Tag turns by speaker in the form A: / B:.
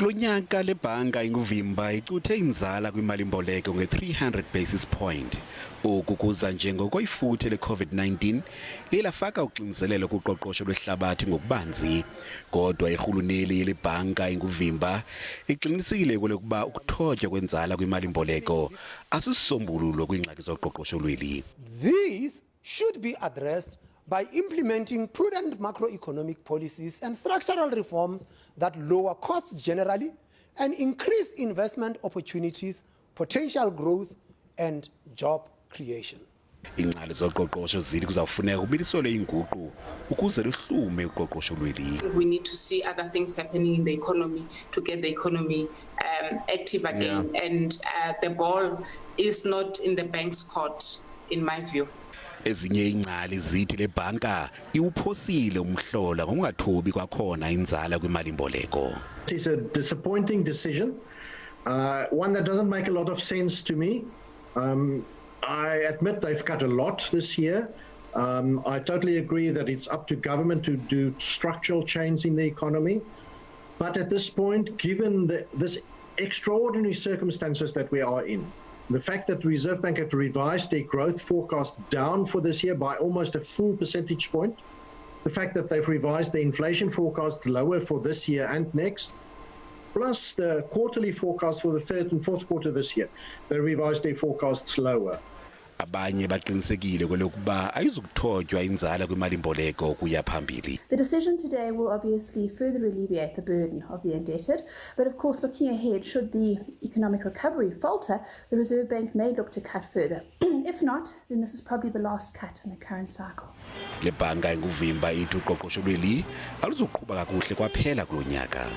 A: Kulo nyaka le bhanka inguvimba icuthe inzala kwimalimboleko nge-300 basis point. Oku kuza njengoko ifuthe le-COVID-19 liye lafaka uxinzelelo kuqoqosho lwehlabathi ngokubanzi. Kodwa irhuluneli yele bhanka inguvimba iqinisekile kwelokuba ukuthotywa kwenzala kwimalimboleko asisisombululo kwiingxaki zoqoqosho lweli.
B: These should be addressed by implementing prudent macroeconomic policies and structural reforms that lower costs generally and increase investment opportunities, potential growth, and job creation.
A: Ingcali zoqoqosho zithi kuzawufuneka kubiliselwe inguqu ukuze luhlume uqoqosho lweli.
C: We need to see other things happening in the economy to get the economy active again. And the ball is not in the bank's court, in my view.
A: Ezinye ingcali zithi le bhanka iwuphosile umhlola ngokungathobi kwakhona inzala kwimalimboleko.
D: It is a disappointing decision, one that doesn't make a lot of sense to me. I admit they've cut a lot this year. I totally agree that it's up to government to do structural change in the economy. But at this point, given this extraordinary circumstances that we are in, the fact that the Reserve Bank have revised their growth forecast down for this year by almost a full percentage point, the fact that they've revised the inflation forecast lower for this year and next, plus the quarterly forecast for the third and fourth quarter this year, they revised their forecasts lower.
A: Abanye baqinisekile kwelokuba ayizukuthotywa inzala kwimalimboleko kuya phambili.
E: The decision today will obviously further alleviate the burden of the indebted, but of course, looking ahead, should the economic recovery falter, the Reserve Bank may look to cut further. If not, then this is probably the last cut in the current cycle.
A: Le bhanka inguvimba ithi uqoqosho lweli aluzuqhuba kakuhle kwaphela kulo nyaka.